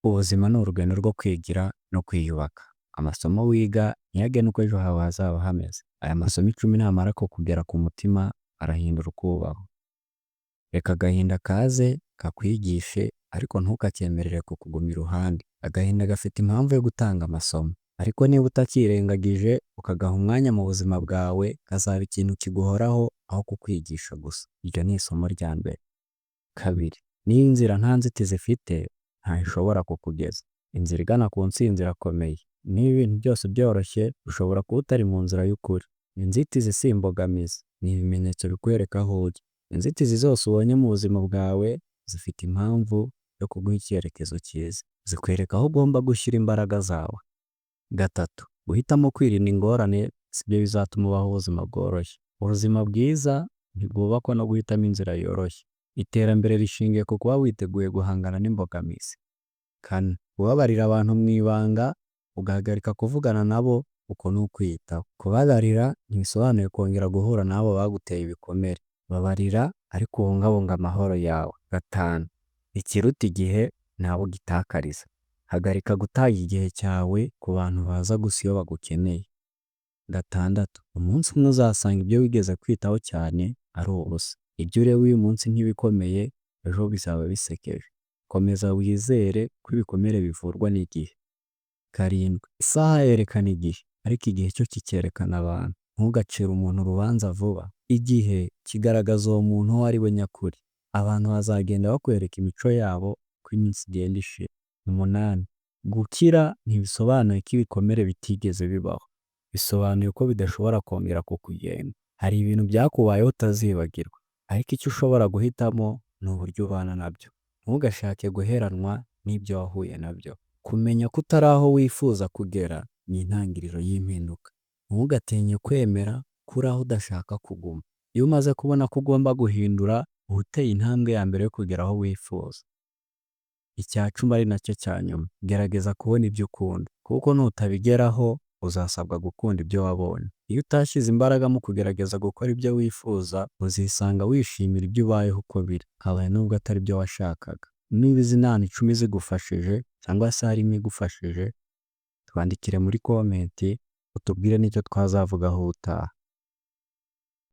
Ubuzima ni urugendo rwo kwigira no kwiyubaka. Amasomo wiga niyo agena uko ejo hawe hazaba hameze. Aya masomo 10 namara kukugera ku mutima arahindura uko ubaho. Reka agahinda kaze kakwigishe ariko ntukakemerere kukuguma iruhande. Agahinda gafite impamvu yo gutanga amasomo, ariko niba utakirengagije ukagaha umwanya mu buzima bwawe, kazaba ikintu kiguhoraho aho kukwigisha gusa. Iryo ni isomo rya mbere. Kabiri, niba inzira nta nzitizi ifite ntaho ishobora kukugeza. Inzira igana ku ntsinzi irakomeye. Niba ibintu byose byoroshye ushobora kuba utari mu nzira y'ukuri. Inzitizi si imbogamizi, ni ibimenyetso bikwereka aho ujya. Inzitizi zose ubonye mu buzima bwawe zifite impamvu yo kuguha icyerekezo cyiza. Zikwereka aho ugomba gushyira imbaraga zawe. Gatatu, guhitamo kwirinda ingorane sibyo bizatuma ubaho ubuzima bworoshye. Ubuzima bwiza ntibwubakwa no guhitamo inzira yoroshye. Iterambere rishingiye ku kuba witeguye guhangana n'imbogamizi. Kane, kubabarira abantu mu ibanga ugahagarika kuvugana nabo uko ni ukwiyitaho. Kubabarira ntibisobanuye kongera guhura n'abo baguteye ibikomere. Babarira ariko ubungabunge amahoro yawe. Gatanu, ikiruta igihe ni abo ugitakariza. Hagarika gutanga igihe cyawe ku bantu baza gusa iyo bagukeneye. Gatandatu, umunsi umwe uzasanga ibyo wigeze kwitaho cyane ari ubusa. Ibyo ureba uyu munsi nk'ibikomeye ejo bizaba bisekeje. Komeza wizere ko ibikomere bivurwa n'igihe. Karindwi, isaha yerekana igihe ariko igihe cyo kikerekana abantu. Ntugacire umuntu urubanza vuba. Igihe kigaragaza uwo muntu uwo ari we nyakuri. Abantu bazagenda bakwereka imico yabo uko iminsi igenda ishira. Umunani, gukira ntibisobanuye ko ibikomere bitigeze bibaho. Bisobanuye ko bidashobora kongera kukugenga. Hari ibintu byakubayeho utazibagirwa, ariko icyo ushobora guhitamo ni uburyo ubana nabyo. Ntugashake guheranwa n'ibyo wahuye nabyo. Kumenya ko utari aho wifuza kugera ni intangiriro y'impinduka. Ntugatinye kwemera ko uri aho udashaka kuguma. Iyo umaze kubona ko ugomba guhindura, uba uteye intambwe ya mbere yo kugera aho wifuza. Icya 10 ari nacyo cya nyuma, gerageza kubona ibyo ukunda kuko nutabigeraho uzasabwa gukunda ibyo wabonye. Iyo utashyize imbaraga mu kugerageza gukora ibyo wifuza, uzisanga wishimira ibyo ubayeho uko biri, kabone nubwo atari byo washakaga. Niba izi nama 10 zigufashije cyangwa se harimo igufashije, twandikire muri comment utubwire n'icyo twazavugaho ubutaha.